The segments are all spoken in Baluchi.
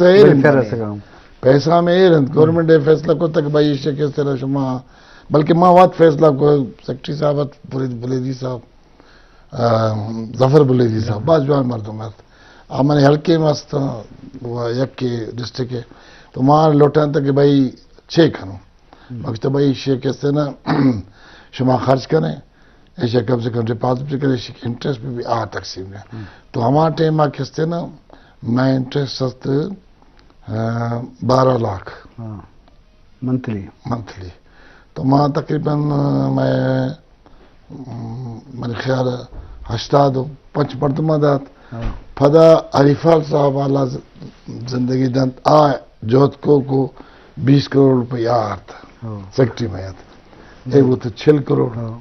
ایر انت ویلفیئر منی۔ رسگا۔ پیسہ ہمیں ایر انت۔ گورنمنٹ نے فیصلہ کرتا کہ بھائی ایشی کس طرح شما، بلکہ ما وقت فیصلہ کو، سیکرٹری صاحب ات، فرید بلیدی صاحب، آ، ظفر بلیدی صاحب، باز جوان مردم ات۔ آ منی حلقے میں است، و یک ڈسٹرکٹ ہے۔ تو ما لوٹاں تھا کہ بھائی چے کنو؟ ہم۔ مگتا بھائی ایشی کس طرح شما خرچ کریں، ایشی کم سے کم ڈپازٹ کریں، ایشی انٹرسٹ بھی، بھی آ تقسیم ہے۔ ہم۔ تو ہما ٹائم آ کس طرح نا، میں انٹرسٹ است، آ، بارہ لاکھ۔ ہاں۔ منتھلی۔ منتھلی۔ تو ما تقریباً، آ، میں، م، منی خیال ہشتاد و پنچ مردم دات۔ ہاں۔ پدا علی فال صاحب والا ز-، زندگی دنت، آ جہد کو، کو بیس کروڑ روپیہ آرت۔ ہاں۔ سیکرٹری میں آت۔ ہاں۔ اے وہ تو چل کروڑ۔ ہاں۔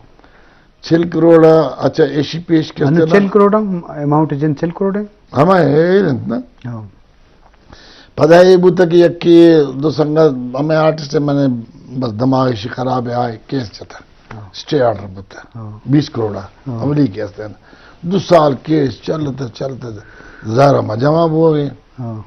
چل کروڑ، اچھا، ایشی پیش کرتے انو نا۔ چل کروڑ ہم، اماؤنٹ جن چل کروڑ ہے؟ ہما ہے، ہے نا۔ ہاں۔ پدا اے بوتا کہ یکی دو سنگت ہمیں آرٹسٹ ہے، میں نے بس دماغ ایشی خراب ہے، آئے کیس چتا۔ ہاں۔ اسٹے آرڈر بوتا۔ ہاں۔ بیس کروڑا، ہاں۔ اولی کیس تھا۔ دو سال کیس چلتا، چلتا، زارا ما جمع ہو گئے۔ ہاں۔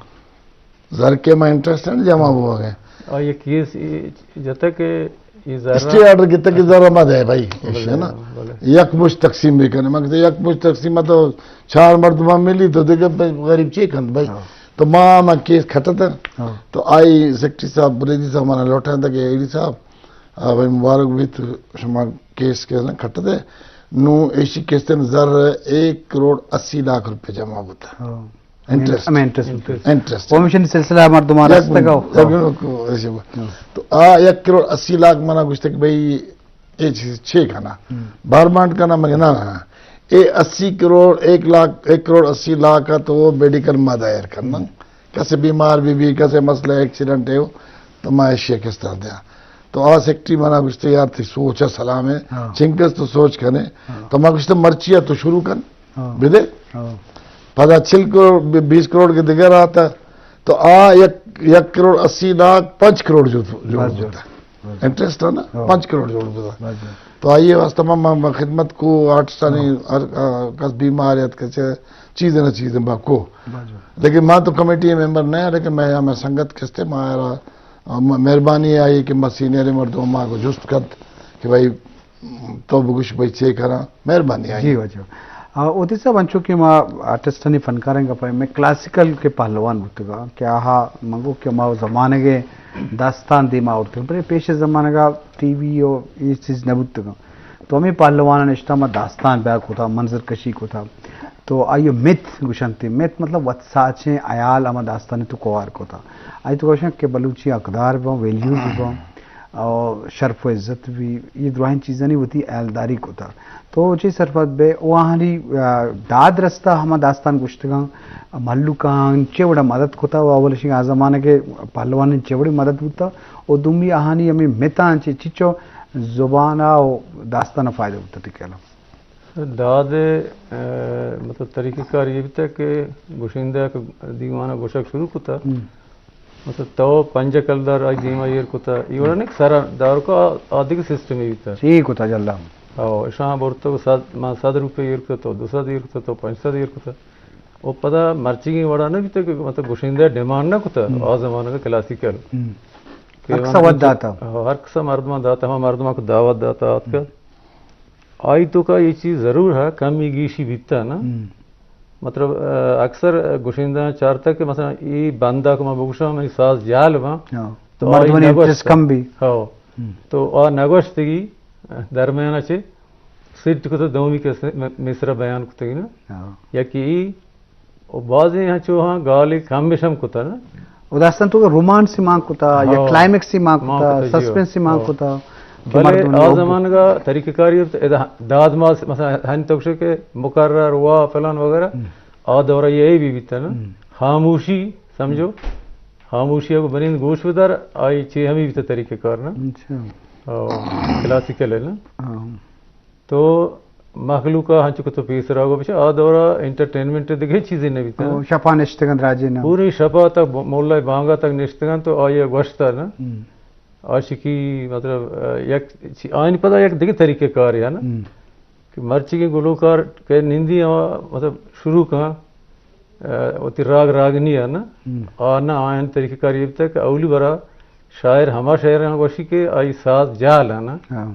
زر کے ما انٹرسٹ ہے جمع ہو گئے۔ آ، یہ کیس، یہ جتا کہ یہ زر اسٹے آرڈر کیتا کہ زر ما دے بھائی، بلے، ایش ہے نا۔ بلے۔ یک مشت تقسیم بھی کرنے، مگر یک مشت تقسیم تو چار مردم ملی تو دیکھ غریب چی کن بھائی۔ ہاں۔ تو ما، ما کیس کھٹتا۔ ہاں۔ تو آئی سیکرٹری صاحب، بلیدی صاحب ہمارا لوٹا تھا کہ ایڈی صاحب، آ، بھائی مبارک بھی تو شما کیس کے نا کھٹتے۔ نو ایشی کس طرح زر ایک کروڑ اسی لاکھ روپے جمع ہوتا۔ ہاں۔ انٹرسٹ۔ ہمیں انٹرسٹ۔ انٹرسٹ۔ انٹرسٹ۔ کمیشن سلسلہ مردمان یک رستگا۔ منٹ، یک منٹ کو ایسے با۔ ہاں۔ تو آ یک کروڑ اسی لاکھ منا گوشتے کہ بھئی اے چیز چے کنا؟ ہم۔ بارمانڈ کنا؟ مگہ نا نا۔ اے اسی کروڑ، ایک لاکھ، ایک کروڑ اسی لاکھ کا تو وہ میڈیکل ما دائر کرنا۔ ہم۔ کسے بیمار بھی بھی، کسے مسئلہ ایکسیڈنٹ ہے ہو، تو ما ایشی کس طرح دیا۔ تو آ سیکرٹری منا گوشتے یار تئی سوچ ہے سلام ہے، ہاں۔ چنکس تو سوچ کنے۔ ہاں۔ تو ما گوشتے مرچی ہے تو شروع کن۔ ہاں۔ بدے۔ ہاں۔ پدا چل کروڑ، بی-، بیس کروڑ کے دگہ آتا۔ تو آ یک، یک کروڑ اسی لاکھ، پنچ کروڑ جو، جو بس جو۔ ہوتا۔ بس۔ انٹرسٹ ہے نا؟ ہاں۔ پنچ کروڑ جو ہوتا۔ بس جو۔ تو آئیے واسطہ ما، ما، ما خدمت کو آرٹسٹانی ہاں۔ ہر، آ، کس بیمار ہے، کس چیز نہ چیز با کو۔ بس جو۔ لیکن ما تو کمیٹی ممبر نہ، لیکن میں، میں سنگت کستے ما را، آ، م-، مہربانی آئی کہ ما سینئر مردم ما کو جست کرت کہ بھائی تو بگوش بھئی چے کراں؟ مہربانی آئی۔ جی واجہ۔ آ، اودے صاحب، انچو کہ ما آرٹسٹانی فنکاریں گپا، میں کلاسیکل کے پہلوان بوتگا کہ آہا منگو کہ ما زمانگے داستان دیما آورتگ، بلے پیش زمانگا ٹی وی و یہ چیز نہ بوتگا۔ تو ہمیں پہلوانان اشتا ما داستان بیا کتا، منظر کشی کتا۔ تو آئیو مت گوشنتی، مت مطلب وت ساچیں عیال ہما داستان تو کوار کتا۔ آئی تو گوشن کہ بلوچی حقدار بوں، ویلیوز بوں۔ اور شرف و عزت بھی، یہ دراہیں چیزانی وتی عیالداری کتا۔ تو چی سرپد بے، وہانی، آ، داد رستا ہما داستان گوشتگاں، مہلوکاں چے وڑا مدد کتا و اول شنگ آ زمانہ کے پہلوان چے وڑی مدد بوتا و دومی آہانی ہمیں متاں چے چچو زبان و داستان فائدہ بوتا تی کہلا۔ داد، آ، مطلب طریقہ کار یہ بوتا کہ گوشندہ کہ دیوانہ گوشک شروع کتا۔ ہم۔ مثلاً تو پنجاہ کلدار آئی دیما ایر کتا، ای وڑا نہ کہ سرا داروکا آ دگہ سسٹم ای بیتا۔ سی کتا جلدا۔ او، اشاں برتو صد، ما صد روپے ایر کتا، تو دو سد ایر کتا، تو پنچ سد ایر کتا۔ او پدا مرچیگیں وڑا نہ بیتا کہ مطلب گشندہ ڈیمانڈ نہ کتا، ہم۔ آ زمانہ کا کلاسیکل۔ ہم۔ کہ ہر کسا مطلب وت داتا۔ ہاں، ہر کسا مردمان داتا، ہما مردمان کو دعوت داتا، آتکا۔ ہم۔ آئی توکا یہ چیز ضرور ہے، کمی گیشی بیتا نا۔ ہم۔ مطلب، آ، اکثر گشندہ چارتا کہ مثلاً ای بندہ کو ما بگوشاں، منی ساز جہل باں۔ ہاں۔ تو آئی مردمانی نگوشت۔ انٹرسٹ کم بی۔ ہاں۔ ہم۔ تو آ نگوشتگی درمیان چے سیٹ کتا دومی کس م-، مصرع بیان کتگی نا۔ ہاں۔ یا کہ ای و بازیں ہنچو ہاں گالے کم بشم کتا نا۔ و داستان تو رومانس مان کتا، یا ہاں۔ کلائمیکس مان مان کتا، کتا، جی ہاں۔ سسپنس مان ہاں۔ کتا۔ کہ بلے مردم آ لوگ زمانگا طریقہ کاری ادا داد ما مثلاً ہن تو کہ مقرر وا فلان وغیرہ، ہم۔ آ دورہ یہ بھی بیتا نا۔ ہم۔ خاموشی سمجھو۔ ہم۔ خاموشی کو بنند گوش بدار، آئی چے ہمیں بیتا طریقہ کار نا۔ اچھا۔ او، کلاسیکل ہے نا۔ ہاں۔ تو مخلوق ء ہنچو کہ تو پیسرا گو بچا، آ دورا انٹرٹینمنٹ دگہ چیزے نہ بیت۔ او، شپا نشتگن راجے نہ۔ پوری شپا تک ب-، مولا بانگا تک نشتگن تو آئی گوشتا نا۔ ہم۔ عاشقی، مطلب، آ، یک چی-، آئین پدا یک دگہ طریقہ کار یا نا۔ ہم۔ کہ مرچی کے گلوکار کہ نندی ہوا، مطلب، شروع کہاں۔ ء، وتی راگ راگنی ء نا، ہم۔ آ نا آیان طریقہ کاری بیتا کہ اولی برا شاعر ہما شعراں گوشی کہ آئی ساز جہل ء نا۔ ہاں۔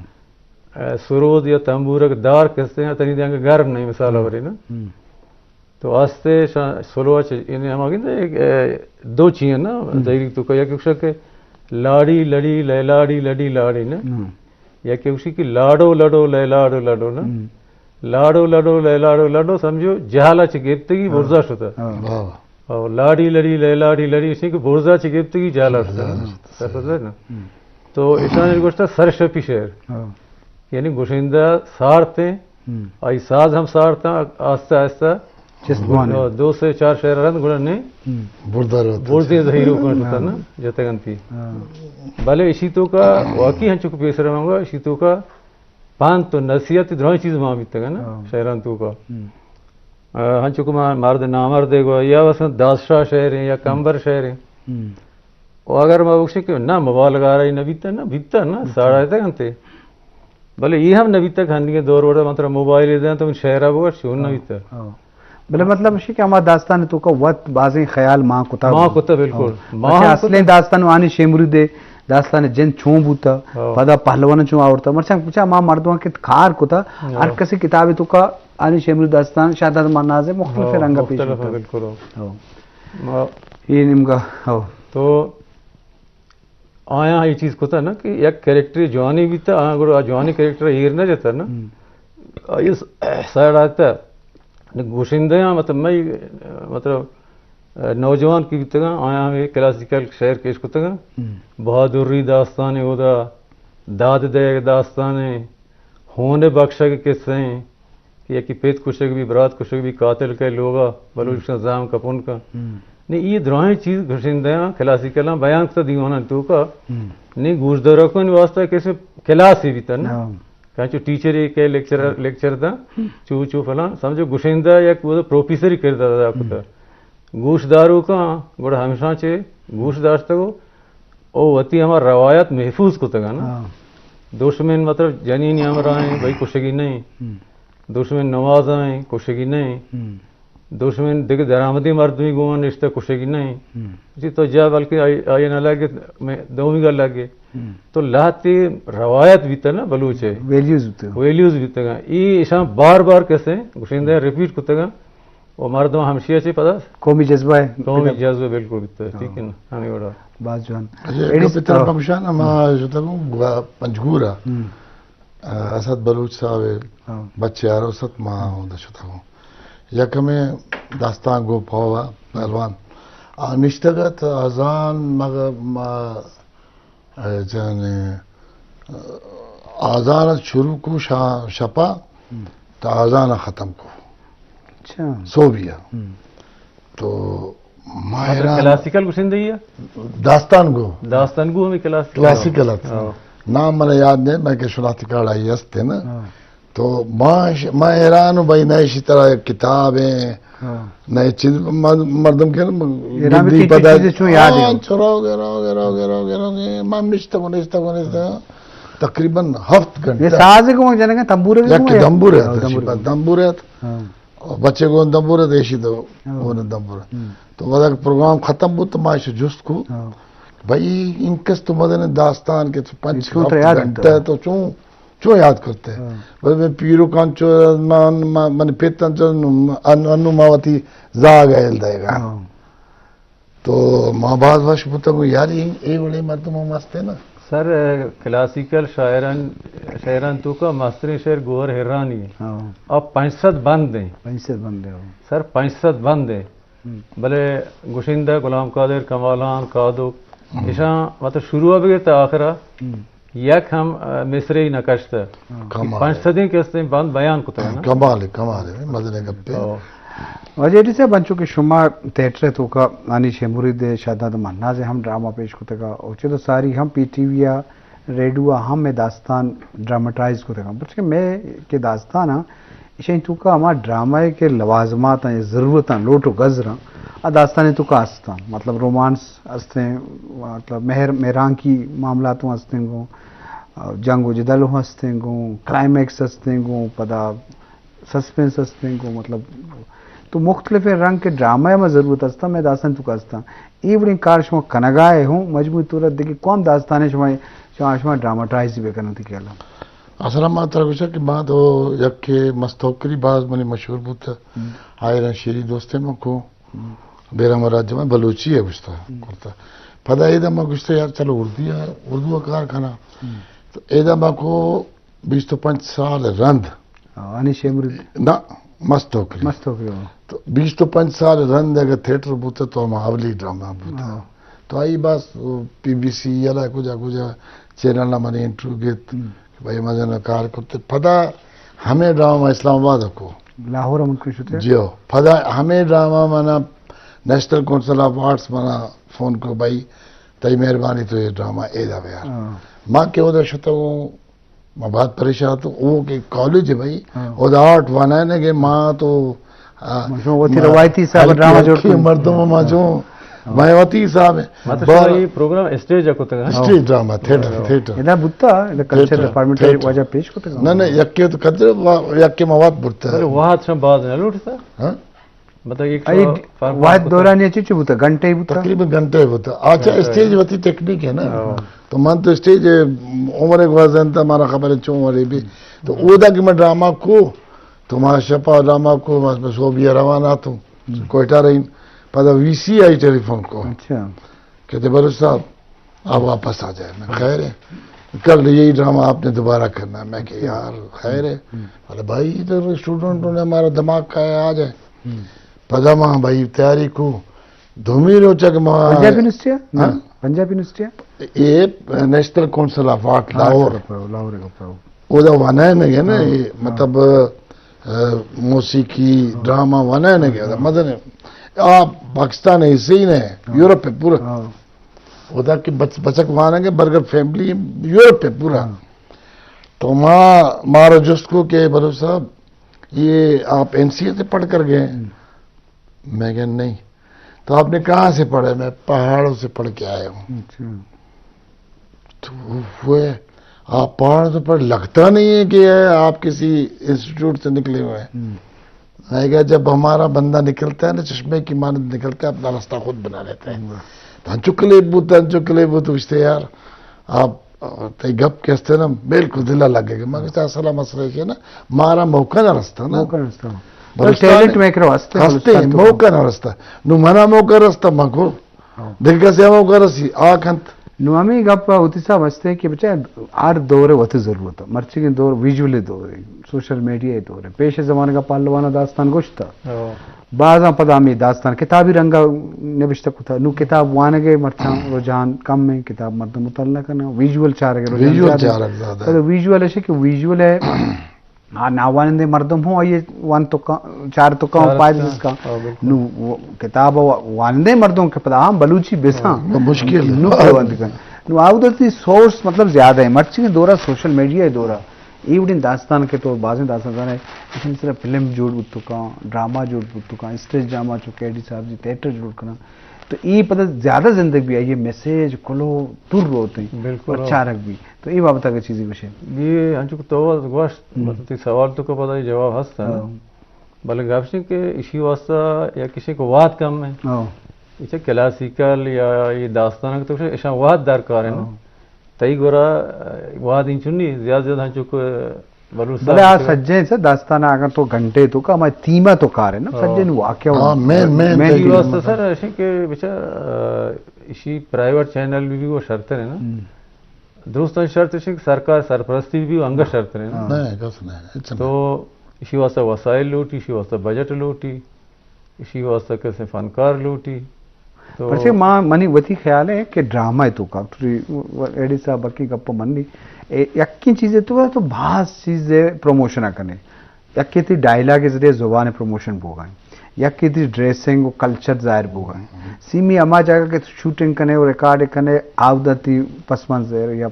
ء، سرود یا تنبورک دار کستے ہیں، تنی دنگ گرم نہیں، مثال ہم۔ ورے نا۔ ہم۔ تو آستے شا-، سلو چ-، یعنی ہما گندے، ء، دو چیئے نا، ہم۔ تحریک تو کا، یا کہ لاڑی لڑی لیلاڑی لڑی لاڑی نا۔ ہم۔ یا کہ گوشی کہ لاڑو لڑو لیلاڑو لڑو نا۔ ہم۔ لاڑو لڑو لیلاڑو لڑو، سمجھو، جہلا چہ گپتگی ہاں۔ برزا شتا۔ ہاں۔ واہ۔ اور لاڑی لڑی لیلاڑی لڑی، اسی کہ برزا چہ گپتگی جہلا شتا۔ جہلا شتا۔ سر پتہ ہے نا؟ ہم۔ تو ایشان گوشتا سرشپی شعر۔ ہاں۔ یعنی گشندہ سارتے، ہم۔ آئی ساز ہم سارتا، آستہ آستہ چست بوان۔ دو سے چار شعر رند گڑا نے۔ ہم۔ بردار ہوتا۔ بردے ظہیر کو شتا نا، ہاں۔ جتگنتی۔ ہاں۔ بلے اسی تو کا واقعی ہنچو کو پیسر ہوں گا، اسی تو کا پنت و نصیحت، درائیں چیز ما بیتگ نا، ہاں۔ شعران تو کا۔ ہم۔ آ، ہنچو کہ ما مرد نامرد گو، یا مثلاً دادشاہ شعر ہیں، یا کمبر شعر ہیں۔ ہم۔ و اگر ما بکشیں کہ نہ، مبالغہ آرائی نہ بیتا، نہ بیتا، نہ، بیتا۔ ساڑا تک انتے۔ بلے یہ ہم نہ بیتا کہ ہنگے دور وڑا مطلب موبائل دیں تو من شعرا بگوش، چون نہ ہاں، بیتا۔ ہاں۔ بلے مطلب اسی کہ ہما داستان تو کا وت بازیں خیال ما کتا ما بو۔ کتا بالکل۔ ہاں۔ ما اچھا، ہم اصلیں کتا۔ داستان وانی شیمرو دے، داستان جن چون بوتا، ہاں۔ پدا پہلوان چون آورتا۔ مرچاں کچا ما مردوان کے کار کتا، ہاں۔ ہر کسی کتاب تو کا آنی شیمرو داستان شاہداد مہناز مختلف ہاں، رنگ پیش مختلف کتا۔ بالکل۔ ہاں۔ ما یہ نیمگا، ہاں۔ تو آیاں اے چیز کتا نا کہ یک کریکٹرے جوانی بیتا، آیاں گڑا آ جوانی کریکٹر ایر نہ جتا نا۔ ہم۔ آئی س-، سائیڈ آتا۔ گوشندہ آں، مطلب، مئی، مطلب، نوجوان کی بیتگاں، آیاں ہمے کلاسیکل شعر پیش کتگاں۔ ہم۔ بہادری داستانے اودا، داد دئیگ داستانے، ہون بخشگ قصہ ایں۔ کہ یکی پت کشگ بی، برات کشگ بی، قاتل کئے لوگا، بلوچ ہم۔ کن زام کپن کن۔ ہم۔ نی اے درائیں چیز گشندیاں کلاسیکلاں بیان کتا دیواناں توکا۔ ہم۔ نی گوشداروکانی واسطہ کسے کلاسے بیتا نا۔ ہاں۔ کہ انچو ٹیچرے کہ لیکچرر، لیکچر دا، چو چو فلان، سمجھو گشندہ یک وہ پروفیسری کردار ادا کتا۔ ہم۔ گوشداروکاں گڑا ہمیشاں چہ گوش داشتگو او وتی ہما روایت محفوظ کتگا نا۔ ہاں۔ دشمن مطلب جنینی ہمراہیں، بھئی کشگی نہیں۔ ہم۔ دشمن نمازاہیں، کشگی نہیں۔ ہم۔ دشمن دگہ درآمدی مردمی گون نشتہ، کشگی نہیں۔ ہم۔ جی تو جا بلکہ آئی، آئی نہ لگے، میں دومی گا لگے۔ ہم۔ تو لہتے روایت بیتا نا بلوچے۔ ویلیوز بیتا۔ ویلیوز بیتگا۔ ای اشاں بار بار کسے گشندہ ریپیٹ کتگا۔ و مردم ہمشی چی پدا قومی جذبہ ہے۔ قومی جذبہ بالکل بیتا ہے، ہاں۔ ٹھیک ہے نا؟ ہمیں وڑا۔ باز جوان۔ اچھا، ایڈی گپ اتنا ہاں۔ پمشان ہم آ شتا گوں گوا-، پنجگور آ۔ ہم۔ آ، اسد بلوچ صاحب ہے، ہاں۔ بچے آ رہو ست ماہ ہوں دا شتا گوں۔ یک ہمیں داستان گو پاوا پہلوان۔ آ نشتگت آزان مغ-، ما اے جانے، آزان شروع کو شا-، شپا، ہم۔ تا آزان ختم کو۔ اچھا۔ سوبیا۔ ہم۔ تو ما مطلب حیران کلاسیکل گشندہ ہی ہے؟ داستان گو۔ داستان گو ہمیں کلاسیکل۔ کلاسیکل ات۔ ہاں۔ نام من یاد نہیں، میں کہ شناختی کارڈ آئی ہستے نا۔ ہاں۔ تو ما ش-، ما حیران ہوں بھائی، نہ اسی طرح یک کتاب ہیں، ہاں۔ نہ چیز مر-، مردم کے نا، ایران میں گدی کئی پدا چیزیں چون یاد ہیں؟ ہاں، چرا گرا، گرا، گرا، گرا، گرا، ما نشتہ کو، نشتہ کو، نشتہ کو۔ تقریباً ہفت گھنٹہ۔ یہ ساز کو جنگا تنبورے کو یا کہ دنبورے ہاں، ات، دنبورے۔ دنبورے ات۔ ہاں۔ اور بچے کو دنبورے دیشی تو، ہاں۔ وہ دنبورے۔ ہم۔ تو وہ پروگرام ختم ہو تو ما اسے جست کو، ہاں۔ بھائی، انکس تو مدن داستان کے تو پنچ ہفت گھنٹہ تو چون چون یاد کرتے؟ ہاں۔ بس میں پیرو کان چو، من، من، من پیتن چو، ان-، انو ما وتی زاگ ہیل دے گا۔ ہاں۔ تو ما باز وش بوتگو، یار، اے، اے وڑے مردم ہم ہستے نا۔ سر، کلاسیکل شاعران، شاعران تو کا مستریں شعر گوہر ہرانی ہے۔ ہاں۔ اب پنچ سد بند ہیں۔ پنچ سد بند ہیں۔ سر، پنچ سد بند ہیں۔ ہم۔ بلے گشندہ غلام قادر، کمالان، قادو، ہم۔ ایشاں مطلب شروع بگے تا آخرا ہم۔ یک ہم، آ، مصرعی نہ کشتہ۔ ہاں۔ کمال پنچ ہے۔ سدیں کہ استیں بند بیان کتگ نا۔ کمال ہے، کمال ہے، مزنیں گپے۔ او۔ واجہ ایڈی صاحب، انچو کہ شما تھیٹر توکا آنی شے مرید شہداد مہناز ہم ڈرامہ پیش کتگا، او چہ تو ساری ہم پی ٹی وی آ ریڈیو ء ہم مئے داستان ڈراماٹائز کتگ انت، پرچہ کہ مئے کہ داستان آں، ایشانی توکا ہما ڈرامہ ء کہ لوازمات آں یا ضرورت آں، لوٹ و گزر آں، آ داستان ء توکا است آں۔ مطلب رومانس است ایں، مطلب مہر، مہرانکی معاملات ہوں است ایں گوں، جنگ و جدل ہوں است ایں گوں، کلائمیکس است ایں گوں، پدا سسپنس است ایں گوں، مطلب تو مختلف رنگ کے ڈرامہ ما ضرورت استا، میں داستان تو کا استا۔ اے وڑیں کار شما کنگا ہے ہوں، مجموعی طور دگی کون داستان ہے شما، شما، شما ڈراماٹائز بکنو تی کہلا؟ اصلا ما ترا گوشا کہ ما تو یک مستوکری باز منی مشہور بوتا۔ آئران شیری دوستے من کو۔ بیرم راج میں بلوچی ہے گوشتا کرتا۔ پدا ایدا ما گوشتا یار چلو اردو ہے، اردو کار کنا۔ تو ایدا ما کو بیست و پنچ سال رند۔ ہاں، انیش امروز۔ نہ، مست ہوکری۔ مست ہوکری، ہاں۔ تو بیست و پنچ سال رند اگر تھیٹر بوتا تو ہم اولی ڈرامہ بوتا۔ ہاں۔ تو آئی بس پی بی سی یا کجا کجا چینل نہ منی انٹرویو گیت۔ بھائی مزن کار کرتے۔ پدا ہمیں ڈرامہ اسلام آباد کو۔ لاہور من کو شتے؟ جی ہو۔ پدا ہمیں ڈرامہ منا نیشنل کونسل آف آرٹس منا فون کو، بھائی تئی مہربانی تو یہ ڈرامہ ایدا بیار۔ ہاں۔ ما کہ اودا شتو ہوں، ما بات پریشان تو او کہ کالج ہے بھائی، ہاں۔ اودا آرٹ وانا ہے نا کہ ما تو آ، مردم وتی حساب ڈرامہ جوڑ کن۔ مردم ما جو، ہاں۔ ما وتی حساب ہے۔ مطلب بار شما یہ پروگرام اسٹیج کو تک، ہاں۔ اسٹیج ڈرامہ، تھیٹر، ہاں۔ تھیٹر۔ ادا بوتا، ادا کلچر تھیٹر، ڈپارٹمنٹ ڈپارٹمنٹ۔ واجہ پیش کو تک۔ نہ، نہ، یکے تو کلچر، وا-، یکے مواد بڑتا ہے۔ بلے وہاں شما باز نہ لوٹتا؟ ہاں؟ مطلب ایک اے شو-، فارم وہد بوتا۔ دوران یہ چیز بوتا، گھنٹے ہی بوتا؟ تقریباً گھنٹے ہی بوتا۔ اچھا، گھنٹے۔ اسٹیج وتی ٹیکنیک ہے نا۔ ہاں۔ تو من تو اسٹیج، عمر ایک وزن تھا، ہمارا خبر ہے چون والے بھی۔ تو اودا کہ میں ڈرامہ کو، تو ما شپا ڈرامہ کو، بس، بس وہ بھی روانہ تو کوئٹہ رہی۔ پدا وی سی آئی ٹیلی فون کو۔ اچھا۔ کہتے، بلوچ صاحب، آپ واپس آ جائیں۔ میں، خیر ہے، کل یہی ڈرامہ آپ نے دوبارہ کرنا ہے۔ میں کہ، یار، خیر ہے۔ بولے، بھائی، ادھر اسٹوڈنٹوں نے ہمارا دماغ کھایا، آ جائیں۔ پدا ما بھائی تیاری کو، دومی روچا کہ ما پنجاب یونیورسٹی ہے؟ ہاں؟ پنجاب یونیورسٹی ہے؟ یہ national council of art Lahore. Lahore کا پڑھو، لاہور کا پڑھو۔ اودا وانائینگ ہے نا، ہاں، یہ ہاں۔ مطلب، آ، موسیقی، ہاں۔ ڈرامہ وانائینگ ہے، ہاں۔ مزن ہے۔ آ، پاکستان ایسے ہی نہیں، ہاں۔ یورپ ہے پورا۔ ہاں۔ اودا کہ بچ-، بچک وانگ ہے، برگر فیملی یورپ ہے پورا۔ ہاں۔ تو ما، مارا جست کو کہ بلوچ صاحب، یہ آپ این سی اے سے پڑھ کر گئے ہیں؟ ہم۔ میں کہا نہیں۔ تو آپ نے کہاں سے پڑھا؟ میں پہاڑوں سے پڑھ کے آیا ہوں۔ اچھا۔ تو وہ ہے، آپ پہاڑ سے پڑھ، لگتا نہیں ہے کہ آپ کسی انسٹیٹیوٹ سے نکلے ہوئے ہیں۔ ہم۔ میں کہا، جب ہمارا بندہ نکلتا ہے نا، چشمے کی مانند نکلتا ہے، اپنا راستہ خود بنا لیتا ہے۔ ہم۔ تو ہنچو کلے بوت، ہنچو کلے بوت، پوچھتے، یار، آپ، تئی گپ کہ استے نا، بالکل دل ءَ لگے گا۔ مگر اصل مسئلہ ایش ہے نا، مارا موقع نہ رستا نا۔ موقع نہ رستا۔ بلوچستان ٹیلنٹ میکر واسطے ہستے، بلوچستان تو موقع نہ رستا۔ نو منا موقع رستا، مکو۔ ہاں۔ دگہ کسے موقع رسی، آ کنت۔ نو ہمیں گپ وتی صاحب ہستے کہ بچہ ہر دور وتی ضرورت ہے۔ مرچی دور ویژول دور ہے، سوشل میڈیا دور ہے۔ پیش زمانے کا پہلوانا داستان گوشتا۔ ہاں۔ بازاں پدا ہمے داستان کتابی رنگا نبشتہ کتا۔ نوں کتاب وانگ ءِ مرچاں رجحان کم ایں، کتاب مردم مطالعہ نہ کناں، ویژول چارگ ءِ رجحان ویژول زیادہ ایں۔ چارگ زیادہ ایں۔ پدا ویژول اش کہ ویژول ءَ آ ناوانندہ مردم ہوں آئی ءَ وان تو کا-، چار تو کا چار پائے تو کا۔ بس کا۔ ہاں، بالکل۔ نوں وہ کتاب وا-، وانندہ مردم کہ پدا ہم بلوچی بساں۔ ہاں، مشکل۔ نوں پیوند کن۔ نوں آودتی سورس مطلب زیادہ ایں۔ مرچی دورا سوشل میڈیا دورا۔ اے وڑیں داستان کہ تو بازیں داستان زانے، ایشانی سرا فلم جوڑ بوت کاں، ڈرامہ جوڑ بوت کاں، اسٹیج ڈرامہ چو کے ڈی صاحب جی تھیٹر جوڑ کناں۔ تو اے پدا زیادہ زندگ بی، آئی میسج کلو دور روت ایں۔ بالکل۔ اور چارگ بی۔ تو اے بابت اگر چیزی گوشے۔ اے انچو کہ تو گوشت، ہم۔ مطلب تئی سوال تو کو پدا اے جواب ہست ایں۔ ہاں۔ بلے گپ اش کہ ایشی واسطہ یا کسی کو واد کم ایں۔ ہاں۔ ایشی کلاسیکل یا اے داستان تو ایشاں واد درکار ایں۔ ہاں۔ تئی گورا واد انچو نی، زیات زیات ہنچو کہ بلوچ بلے آ صاحب سجیں سے داستان اگاں تو گھنٹے تو کا ہمے تھیم ءَ تو کار ایں نا، ہاں۔ سجیں واقعہ ہاں، مین، مین مین تھیم۔ واسطہ سر ایشی کہ بچا، آ، ایشی پرائیویٹ چینل بھی وہ شرط ایں نا۔ ہم۔ درستاں شرط اش کہ سرکار سرپرستی بھی انگا شرط ایں نا۔ ہاں۔ نہیں، کس نہیں، اچھا تو ایشی واسطہ وسائل لوٹی، ایشی واسطہ بجٹ لوٹی۔ ایشی واسطہ کسے فنکار لوٹی۔ تو پرچے ما، منی وتی خیال ایں کہ ڈرامہ ءِ تو کا، ٹری-، ایڈی صاحب بلکیں گپ منی، اے یکیں چیز ءِ تو تو باز چیز ءِ پروموشن کنے۔ یکے تئی ڈائیلاگ ءِ ذریعے زبان ءِ پروموشن بوگا ایں۔ یکے تئی ڈریسنگ و کلچر ظاہر بوگا ایں۔ سیمی ہما جاگہ کہ تو شوٹنگ کنے و ریکارڈ کنے، آودا تئی پس منظر یا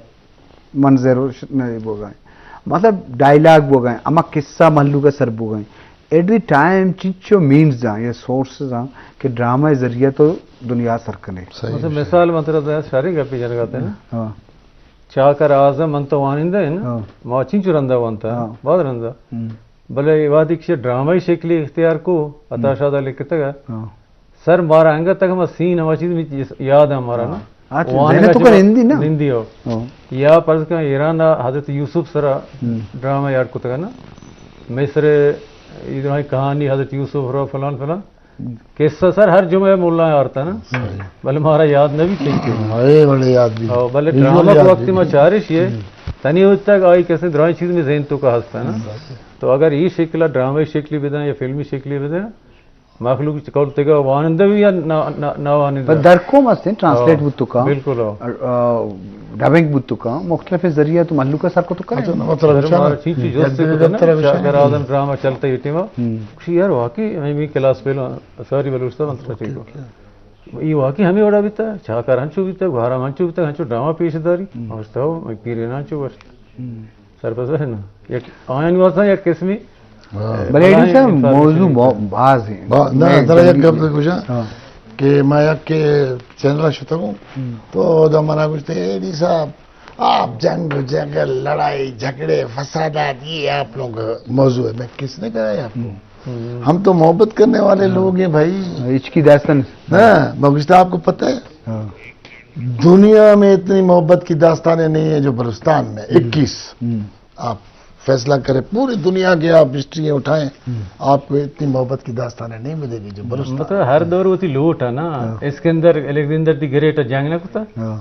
منظر و ش-، نہ بوگا ایں۔ مطلب ڈائیلاگ بوگا ایں، ہما قصہ مہلوک ءِ سر بوگا ایں۔ ایٹ دی ٹائم چنچو مینز آں یا سورسز آں کہ ڈرامہ ءِ ذریعہ تو دنیا سر کنے۔ صحیح، مطلب صحیح۔ مثال من ترا دیا شریں گپے جنگا تے نا۔ ہاں۔ چاکر اعظم من تو وانندہ ایں نا۔ ہاں۔ ما چنچو رندا وانتا۔ ہاں۔ باز رندا۔ ہم۔ بلے اے وہدی کہ ڈرامہ ءِ شکلی اختیار کو، عطا شاد ءَ لکھتگ ءَ۔ ہاں۔ سر مارا انگت تک ہما سین، ہما چیز می یاد ہے مارا نا۔ ہاں، تو وانگا ذہن تو چہ کر ہندی نا؟ ہندی ہو۔ ہاں۔ یا فرض کن ایران ءَ حضرت یوسف سرا ڈرامہ یاد کتگ نا۔ مصر ءِ اے درائیں کہانی حضرت یوسف رو فلان فلان۔ قصہ سر ہر جمعہ مولا آرتا نا۔ بلے مارا یاد نہ بیت کہ۔ ہاں، اے بلے یاد بیت۔ او، بلے ڈرامہ کو وقت ما چارش یہ، تنی ہوتا کہ آئی کسے درائیں چیز می ذہن تو کا ہستا نا۔ تو اگر اے شکل ءَ ڈرامہ ءِ شکلی بدن یا فلمی شکلی بدن، مخلوق چہ قول تگا وانندہ بھی یا نا، نا، نا وانندہ۔ پر در قوم ہستیں، ٹرانسلیٹ ہاں، بوت تو کا۔ بالکل ہاں۔ آ، ڈبنگ بوت تو کا، مختلف ذریعہ تو مخلوق سر کو تو کرے۔ اچھا، مطلب سر، مارا چیز چیز جوست کو نا، شاکر آدم ڈرامہ چلتا یہ ٹیما۔ یار واقعی ہمیں بھی کلاس پہلو ساری بلوچستان منتر ٹھیک ہو۔ یہ واقعی ہمیں وڑا بیتا، چاکر ہنچو بیتا، گھارا ہنچو بیتا، ہنچو ڈرامہ پیش داری۔ اور تو پیرے نہ چو بس۔ سرپد ہے نا؟ یک آیانی واسطہ یک قسمی ہاں۔ بلے ایڈی صاحب، انفارمیشن موضوع انفارمیشن۔ با-، باز ہیں۔ با-، نہ، میں ترا یک جلدی گپ گوشاں ہاں۔ کہ ما یک چینل شتگوں، تو دا منا گوشتے، "اے ڈی صاحب، آپ جنگ و جنگل، لڑائی جھگڑے، فسادات، یہ آپ لوگ موضوع ہے۔" میں، "کس نے کہا ہے آپ کو؟ ہم تو محبت کرنے والے لوگ ہیں بھائی۔" ہچکی داستان۔ ہاں، میں گوشتا، "آپ کو پتہ ہے؟" ہاں۔ دنیا میں اتنی محبت کی داستانیں نہیں ہیں جو بلوچستان میں۔ اکیس۔ آپ فیصلہ کریں، پوری دنیا کے آپ ہسٹری اٹھائیں، آپ کو اتنی محبت کی داستانیں نہیں ملے گی جو بلوچستان۔ مطلب ہر دور ہوتی لوٹ ہے نا۔ اسکندر الیگزینڈر دی گریٹ جنگ نہ کتا؟ ہاں۔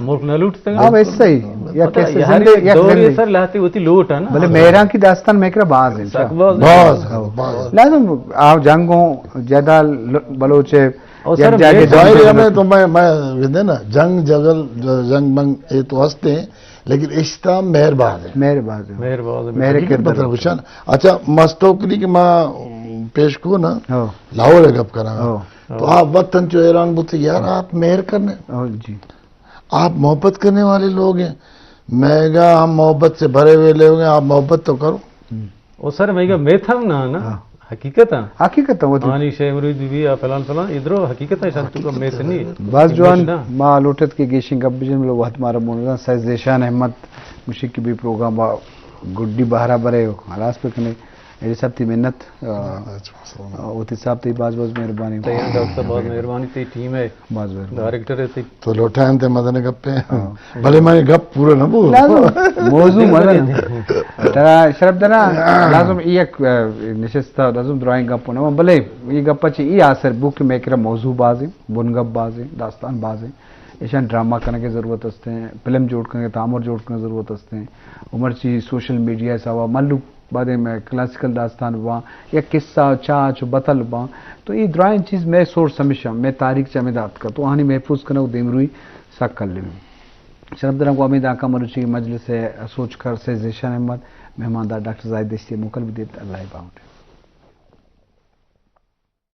ملک نہ لوٹتا؟ ہاں، ویسے ہی۔ یا پتہ کیسے ہے، ہر زندے-، ایک یا دور زندے۔ یہ سر لہتے ہوتی لوٹ ہے نا۔ بلے مہران کی داستان میں کرا باز ہے۔ سک باز ہے۔ باز، باز۔ لازم آ جنگوں جدال بلوچ ہے۔ اور سر، یک جاگے میں ظاہر ہے، جنگ ہمیں تو میں، میں گندے نا، جنگ جگل، ج-، جنگ منگ، یہ تو ہستے ہیں، لیکن اشتا مہر باز ہے۔ مہر باز ہے۔ مہر باز ہے۔ مہر حقیقت کردار مطلب ہے۔ گوشان۔ اچھا، مستوکلی کہ ما پیش کو نا، ہاں۔ لاہور ہے گپ کرا۔ ہاں۔ تو آپ وقت انچو حیران بوتے، یار، آپ مہر کرنے۔ ہاں، جی۔ آپ محبت کرنے والے لوگ ہیں۔ میں کہا، ہم محبت سے بھرے ہوئے لوگ ہیں، آپ محبت تو کرو۔ او سر، میں کہا، میتھ ہم نہ نا۔ ہاں۔ حقیقت ہے۔ حقیقت ہے، وہ تو آنی شے امروز بی بی یا فلان فلان، ادھرو حقیقت ہے، شان تو کا میتھ نہیں۔ باز جوان، ما لوٹت کہ گیشیں گپ بجن، ملو وقت مارا موندا، سید ذیشان احمد مشک بی پروگرام با گڈی بہرا برے ہلاس بکنے۔ ایڈی صاحب تی منت، آ، اچھا، آ، اوتی صاحب تی باز باز مہربانی۔ تئی ڈاکٹر صاحب باز مہربانی، تی ٹیم ہے۔ باز مہربانی۔ ڈائریکٹر ہے تی۔ تو لوٹائیں تے مزن گپے۔ ہاں۔ بلے میں گپ پورا نہ بو۔ لازم موضوع مزن۔ ترا شرف دنا، لازم ای یک، آ، نشستہ، لازم درائیں گپ نہ، بلے ای گپ چی ای آسر بو کہ میں کرا موضوع بازیں، بن گپ بازیں، داستان بازیں۔ ایشان ڈرامہ کنگے ضرورت ہستیں، فلم جوڑ کنگے، تامر جوڑ کنگے ضرورت ہستیں۔ عمر چی سوشل میڈیا سوا ملوک بعد میں کلاسیکل داستان باں یا قصہ چاچ و بتل باں، تو یہ درائیں چیز میں سورس ہمیشہ میں تاریخ چہ ہمیں دات کا، تو آنی محفوظ کنگ و دیمروی سک کلیں۔ شرف درم کو امید آنکا مروچی مجلس سوچ کر سے ذیشان احمد مہماندار ڈاکٹر زاہد دشتی موکل بدیت۔ اللہ باوٹ۔